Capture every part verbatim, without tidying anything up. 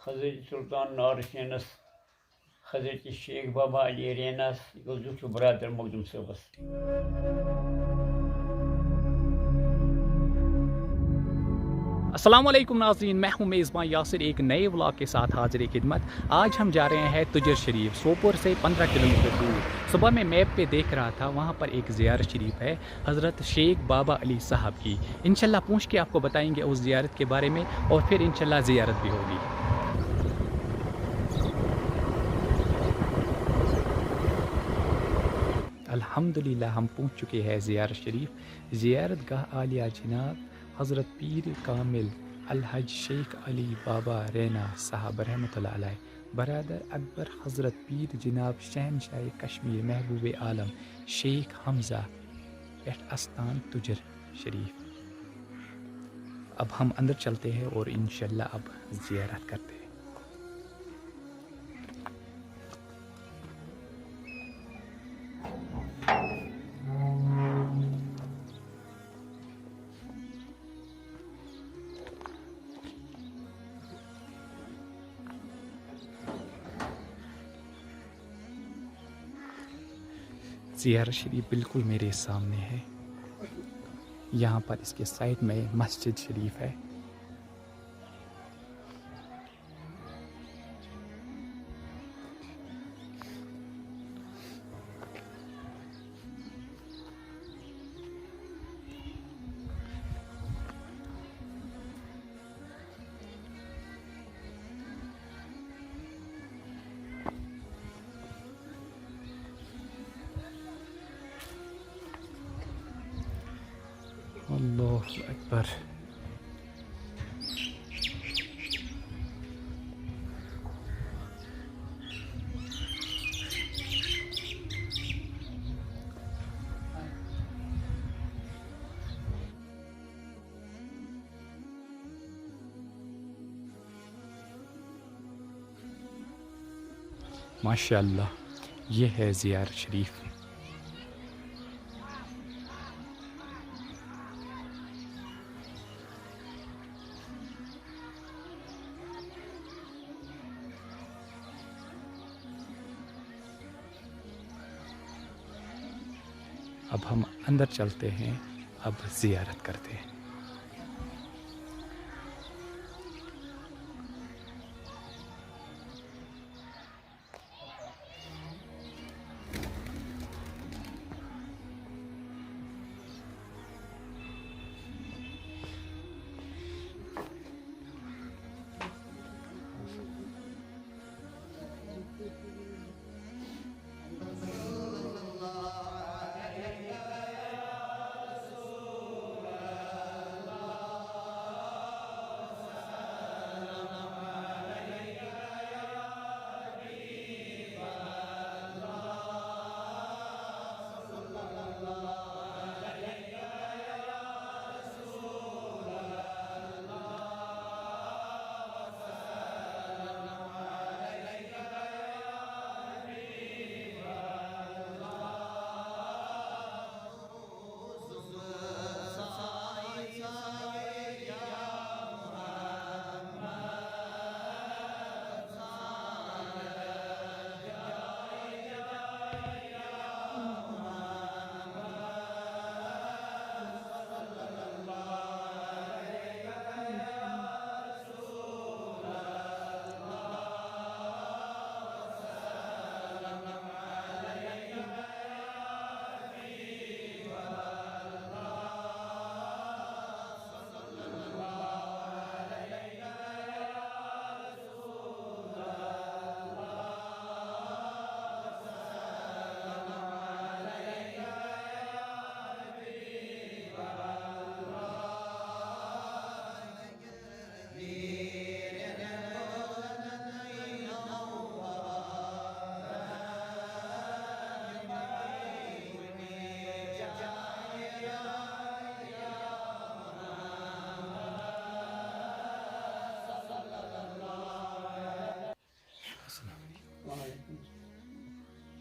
حضرت سلطان نارسینس، حضرت شیخ بابا علی رینس، یہِ گوٚو زیُٹھ برادر مخدوم صٲبس۔ السلام علیکم ناظرین، میں ہوں میزبان یاسر، ایک نئے ولاگ کے ساتھ حاضر خدمت۔ آج ہم جا رہے ہیں تجر شریف، سوپور سے پندرہ کلومیٹر دور۔ صبح میں میپ پہ دیکھ رہا تھا، وہاں پر ایک زیارت شریف ہے حضرت شیخ بابا علی صاحب کی۔ انشاءاللہ پہنچ کے آپ کو بتائیں گے اس زیارت کے بارے میں، اور پھر انشاءاللہ زیارت بھی ہوگی۔ الحمدللہ، ہم پہنچ چکے ہیں زیارت شریف۔ زیارت گاہ عالیہ جناب حضرت پیر کامل الحج شیخ علی بابا رینا صاحب رحمۃ اللہ علیہ، برادر اکبر حضرت پیر جناب شہنشاہ کشمیر محبوب عالم شیخ حمزہ پٮ۪ٹھ استان تجر شریف۔ اب ہم اندر چلتے ہیں اور انشاءاللہ اب زیارت کرتے ہیں۔ زیارت شریف بالکل میرے سامنے ہے۔ یہاں پر اس کے سائیڈ میں مسجد شریف ہے۔ اللہ اکبر۔ ماشاء اللہ، یہ ہے زیارت شریف۔ اب ہم اندر چلتے ہیں، اب زیارت کرتے ہیں۔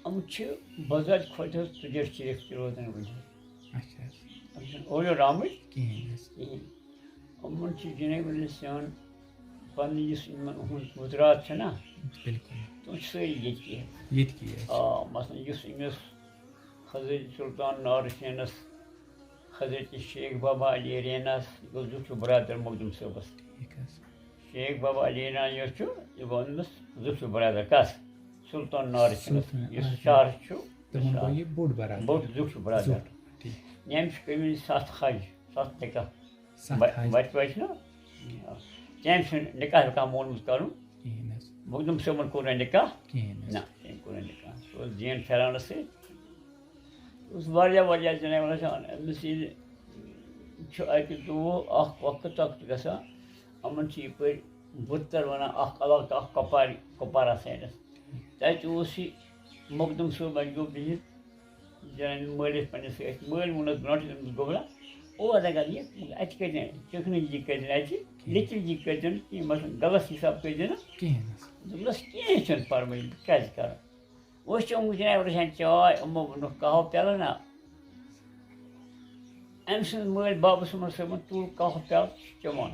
یِم چھِ بذات خۄد حظ تُجر شریف تہِ روزان وٕنہِ۔ اچھا حظ۔ یِم چھِنہٕ اورٕ یور آمٕتۍ کِہیٖنۍ حظ۔ کِہیٖنۍ۔ یِمَن چھِ جناب علیہ السلام پنٕنۍ یُس یِمن ہُنٛد گُجرات چھُ نا، بِلکُل۔ تِم چھِ سٲری ییٚتکی۔ ییٚتکی ٲسۍ۔ آ، مثلاً یُس أمِس حضرت سلطان نارحسینَس، حضرت شیخ بابا علی رینَس، یہِ گوٚو زُٹھیو برادر مخدوم صٲبَس۔ ٹھیٖک حظ۔ شیخ بابا علی رینا یُس چھُ، یہِ گوٚو أمِس زُٹھیو برادر۔ کَس؟ سلطان نارحسینَس، سلطان یُس نارحسین۔ شہر چھُ، تِمَن گوٚو یہِ بوٚڑ برادر۔ بوٚڑ زُٹھ برادر۔ زُٹھ، ٹھیٖک۔ ییٚمِس چھِ کٔمِس سَتھ حج، سَتھ نِکاح۔ سَتھ بَ-، حج۔ بَچہِ وَچہِ چھِنہ؟ تٔمۍ چھُنہٕ نِکاح ہٮ۪کان مول موج کَرُن۔ کِہیٖنۍ حظ۔ مخدوم صٲبُن کوٚر نہٕ نِکاح۔ کِہیٖنۍ حظ۔ نہ، تٔمۍ کوٚر نہٕ نِکاح۔ سُہ اوس زیٖن پھیرانَس سۭتۍ۔ اوس واریاہ، واریاہ جناب آسان۔ أمِس ییٚلہِ چھُ اَکہِ دۄہ اَکھ وقت وقت گژھان، یِمَن چھِ یَپٲرۍ بُتر وَنان اَکھ علاقہٕ، اَکھ کۄپارِ، کۄپارا سایڈَس۔ تَتہِ اوس یہِ مخدوم صٲب اَکہِ دۄہ بِہِتھ جناب مٲلِس پنٛنِس سۭتۍ۔ مٲلۍ ووٚنُس برونٛٹھ أمِس گوٚبرا، اور اگر یہِ اَتہِ کٔرۍ زٮ۪ن، چِکنہٕ یہِ کٔرۍ زٮ۪ن اَتہِ، لیٚکِتھ یہِ کٔرۍ زٮ۪ن کینٛہہ، مثلاً غلط حساب کٔرۍ زٮ۪ن۔ کِہیٖنۍ حظ۔ دوٚپنَس، کینٛہہ چھُنہٕ پَرواے، بہٕ کیٛازِ کَرٕ؟ أسۍ چھِ یِم جناب رَچھان چاے، یِمو ووٚنُکھ قہوٕ پیالہٕ نا۔ أمۍ سٕنٛز مٲلۍ بابہٕ صٲبَن صٲبَن تُل قہوٕ پیالہٕ چٮ۪وان۔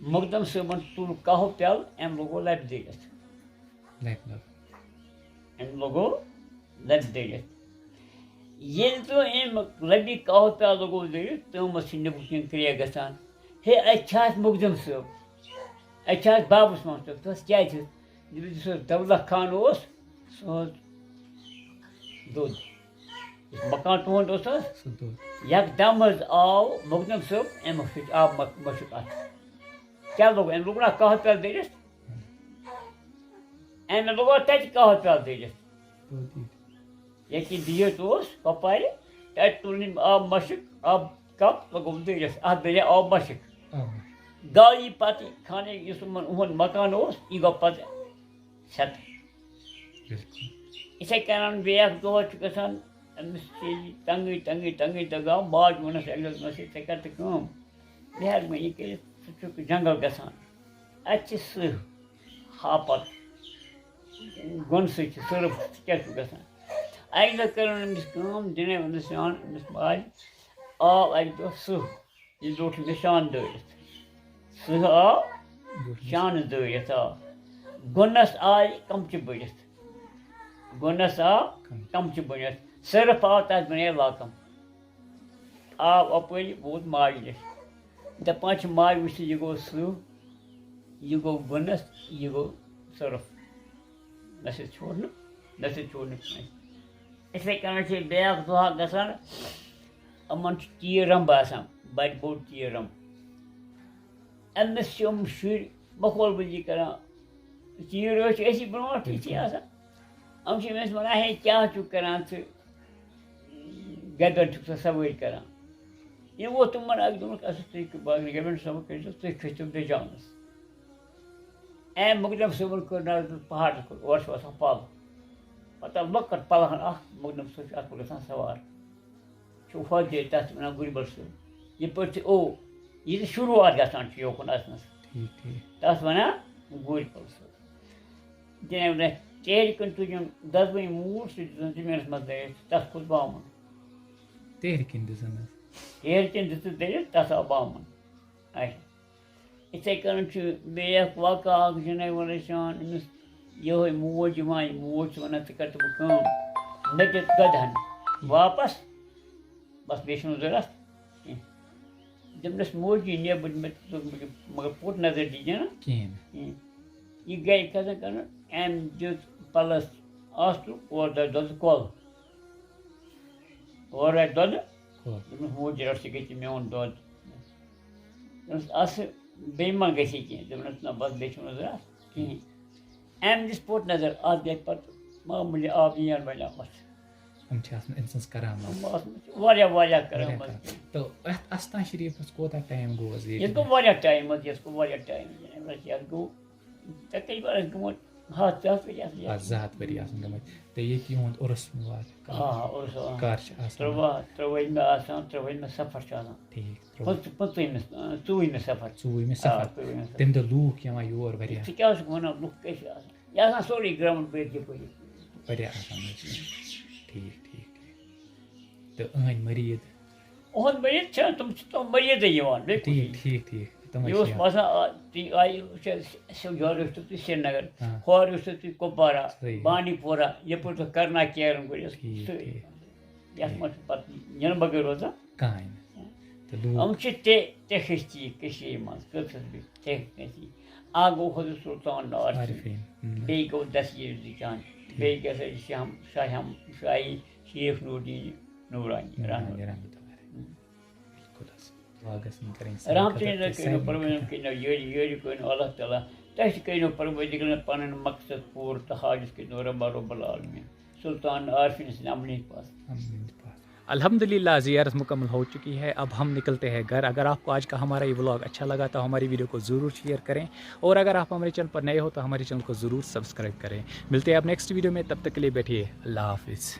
مقدم صٲبَن تُل قہوٕ پیالہٕ، أمۍ لوگُن لَبہِ دٔرِتھ۔ لَبہِ لَبہِ۔ أمۍ لوگُن لَبہِ دٔرِتھ۔ ییٚلہِ تہٕ أمۍ لَبہِ قہوٕ پیالہٕ لوگُن دٔرِتھ، تِمَس چھِ نیٚبرٕ کِنۍ کرٛیکھ گژھان۔ ہے، اَتہِ چھا اَتھ مقدم صٲب؟ اَتہِ چھا اَتھ بابَس منٛز تہٕ تَس کیٛازِ؟ ییٚلہِ یُس حظ دولت خان اوس، سُہ حظ دوٚد۔ یُس مکان تُہُنٛد اوس حظ، سُہ دوٚد۔ یَکدَم حظ آو مقدم صٲب، أمۍ مۄشُک آب مۄ-، مۄشُک اَتھ۔ کیٛاہ لوٚگ؟ أمۍ لوٚگ نا قہوٕ پیالہٕ دٔرِتھ؟ أمۍ لوٚگ تَتہِ قہوٕ پیالہٕ دٔرِتھ۔ دوٚد یہِ۔ ییٚتہِ بِہِتھ اوس کۄپارِ، تَتہِ تُل أمۍ آب مۄشُک، آب کَپ لوگُم دٔرِتھ، اَتھ دٔرِتھ آب مۄشُک۔ آ۔ گاو یہِ پَتہٕ خانٕے یُس یِمَن، یِہُنٛد مکان اوس، یہِ گوٚو پَتہٕ ژھٮ۪تہٕ۔ بِلکُل۔ یِتھَے کَنۍ بیٚیہِ اَکھ دۄہ چھُ گژھان، أمِس چھِ یہِ تنٛگٕے، تنٛگٕے، تنٛگٕے دَگان، ماجہِ ووٚنُس اَکہِ دۄہ، دوٚپنَس، "ہے، ژےٚ کَر تہٕ کٲم، مہربٲنی کٔرِتھ، ژٕ چھُکھ جنٛگل گژھان، اَتہِ چھِ سٕہہ، ہاپَت، گۄنہٕ سۭتۍ چھِ سٔرٕف، ژٕ کیٛاہ چھُکھ گژھان؟" اَکہِ دۄہ کٔرٕن أمِس کٲم، دِنے ووٚنُس یان أمِس ماجہِ، آو اَکہِ دۄہ سٕہہ۔ یہِ زیوٗٹھ نِشان دٲرِتھ۔ سٕہہ آو زیوٗٹھ نِشان۔ شانہٕ دٲرِتھ، آ۔ گُنَس آے کَمچہِ بٔنِتھ۔ گُنَس آو کَمچہِ بٔنِتھ۔ سٔرٕف آو تَتھ بَنے لاکَم۔ آو اَپٲری ووت ماجہِ نِش۔ دَپان چھِ ماجہِ وٕچھِتھ یہِ گوٚو سٕہہ، یہِ گوٚو گُنَس، یہِ گوٚو سٔرٕف۔ نہ چھِ ژھیوٚر نہٕ، نہ چھِ ژھیوٚر نہٕ کٲنٛسہِ۔ یِتھَے کٔنۍ چھِ بیٛاکھ دۄہا گژھان، یِمَن چھُ تیٖر رمب آسان، بَڑِ بوٚڑ تیٖر رمب۔ أمِس چھِ یِم شُرۍ ماحول بٔزی کَران۔ تیٖر ٲسۍ چھِ أسی برونٛٹھ یِتھی آسان۔ یِم چھِ أمِس وَنان، "ہے، کیٛاہ چھُکھ کَران ژٕ؟ گَبٮ۪ن چھُکھ ژٕ سوٲرۍ کَران؟" یہِ ووت تِمَن اَکہِ دۄہَن، اَسہِ اوس تُہۍ باغ گَبٮ۪ن سوٲرۍ کٔرِو، تُہۍ کھٔسِو بیٚیہِ جانَس۔ أمۍ مقدم صٲبن کٔر نظر پہاڑس کُن، اورٕ چھُ وسان پل۔ پتہٕ آو لۄکُٹ پلہن اکھ، مقدم صٲب چھُ اتھ پٮ۪ٹھ گژھان سوار۔ چھُ فوجی تتھ وَنان گُرۍ بل صٲب۔ یہِ پٲٹھۍ تہِ او، یہِ تہِ شروٗعات گژھان چھُ یوکُن اژنس۔ ٹھیٖک، ٹھیٖک۔ تتھ وَنان گُرۍ بل صٲب۔ تٔمۍ ووٚن، "تیرِ کِنۍ تُجُن دۄدوٕنۍ موٗر، سُہ دِژٕن زٔمیٖنس منٛز دٲرِتھ، تتھ کھوٚت بامُن۔" تیرِ کِنۍ دِژٕن حظ؟ تیرِ کِنۍ دِژٕن دٲرِتھ، تتھ آو بامُن۔ اچھا۔ یِتھَے کٔنۍ چھُ بیٚیہِ اَکھ واقعہ اَکھ جناب علی شان، أمِس یِہوٚے موج یِوان، یہِ موج چھِ وَنان، "ژٕ کَر تہٕ بہٕ کٲم، مےٚ دِ دۄدٕ ہَن واپَس، بَس بیٚیہِ چھُنہٕ ضوٚرَتھ کینٛہہ۔" دوٚپنَس، "موجی نیر بہٕ دِمَے ژےٚ، مگر پوٚت نظر دیٖزِ نہٕ کِہیٖنۍ۔ کِہیٖنۍ۔" یہِ گٔے کَتھَن کَرُن، أمۍ دیُت پَلَس آسرُک، اورٕ درٛاو دۄدٕ کۄل۔ اورٕ آسہِ دۄدٕ۔ ہُہ۔ دوٚپمَس، "موج رَٹھ ژٕ گٔژھِ میون دۄد۔" دوٚپمَس، "اَصٕل، بیٚیہِ ما گژھِ کینٛہہ؟" دوٚپمَس، "نہ، بَس، بیٚیہِ چھُنہٕ ضوٚرَتھ کِہیٖنۍ۔" أمۍ دِژ پوٚت نظر، اَتھ گٔے پَتہٕ معموٗلی آب ییر بَنیومُت۔ یِم چھِ آسان أمۍ سٕنٛز کرامت۔ یِم آسان چھِ واریاہ، واریاہ واریاہ کرامت۔ کرامت۔ تہٕ اَتھ اَستان شریٖفَس کوٗتاہ ٹایم گوٚو حظ ییٚتہِ؟ یَتھ گوٚو واریاہ ٹایم حظ، یَتھ گوٚو واریاہ ٹایم۔ یَتھ گوٚو تقریٖباً آسہِ گوٚمُت ہَتھ، زٕ ہَتھ ؤری آسَن یَتھ۔ آ، زٕ ہَتھ ؤری آسَن گٔمٕتۍ۔ تہٕ ییٚتہِ یِہُنٛد عُرُس مُبارک آ، عُرُس، آ۔ کَر چھِ آسان؟ ترٛواہ، ترٛوٲہمہِ آسان، ترٛوٲہمہِ صفر چھُ آسان۔ ٹھیٖک، ترٛوٲہ۔ پٕنٛژٕ-، پٕنٛژٕہمہِ، آ، ژوٚوُہمہِ صفر۔ ژوٚوُہمہِ آ، صفر۔ ژوٚوُہمہِ صفر۔ تَمہِ دۄہ لوٗکھ یِوان یور واریاہ۔ ژٕ کیٛاہ چھُکھ وَنان، لُکھ کیٛاہ چھِ آسان؟ یہِ آسان سورُے گرٛاوُنٛڈ بٔرِتھ یَپٲرۍ۔ واریاہ آسان حظ۔ ٹھیٖک، ٹھیٖک، ٹھیٖک۔ تہٕ أہٕنٛدۍ مٔریٖد؟ أہٕنٛدۍ مٔریٖد چھِ، تِم چھِ تِم مٔریٖدٕے یِوان، بیٚیہِ کُس ٹھیٖک، یی؟ ٹھیٖک، ٹھیٖک۔ تِمَے یہِ اوس چھِ یِم۔ باسان آ، تُہۍ آیہِ وٕچھ حظ، سیٚو یورٕ ٲسِو تُہۍ سرینگر، آ۔ ہورٕ ٲسِو تُہۍ کُپوارہ، صحیح۔ بانڈی پورہ، یَپٲرۍ تُہۍ کرنا کیرَن گُرِس ٹھیٖک، سۭتۍ۔ ٹھیٖک۔ یَتھ منٛز چھُ پَتہٕ یِنہٕ بغٲر روزان۔ کٕہٕنۍ نہٕ۔ تہٕ لوٗکھ یِم چھِ تہِ تہِ ہستی کٔشیٖرِ منٛز، کٔژ ہستی تہِ ہستی۔ اَکھ گوٚو حضرت سلطان عارفیٖن، عارفیٖن، ہم۔ بیٚیہِ گوٚو دستگیٖر ذیشان، بیٚیہِ کیٛاہ سا چھِ ہم شاہ ہم شاہی شیخ نوردین نورانی رحمت۔ رحمت اللہ علیہ۔ بِلکُل حظ۔ دُعا گژھن کَرٕنۍ سانہِ رحمت خٲطرٕ اللہ تہِ کٔرِنو سانہِ پروردگار خٲطرٕ۔ کٔرِنو یٲری، یٲری کٔرِنو اللہ تعالیٰ۔ تۄہہِ تہِ کٔرِنو پروردگارن پَنٕنۍ مقصد پوٗرٕ تہٕ حاجت کٔرِنو رۄبا رب العالمین۔ سلطان عارفیٖن سٕنٛدِ عملہِ ہٕنٛدۍ پاس۔ آمین۔ الحمدللہ، زیارت مکمل ہو چکی ہے، اب ہم نکلتے ہیں گھر۔ اگر آپ کو آج کا ہمارا یہ ولاگ اچھا لگا تو ہماری ویڈیو کو ضرور شیئر کریں، اور اگر آپ ہمارے چینل پر نئے ہو تو ہمارے چینل کو ضرور سبسکرائب کریں۔ ملتے ہیں آپ نیکسٹ ویڈیو میں، تب تک کے لیے بیٹھیے، اللہ حافظ۔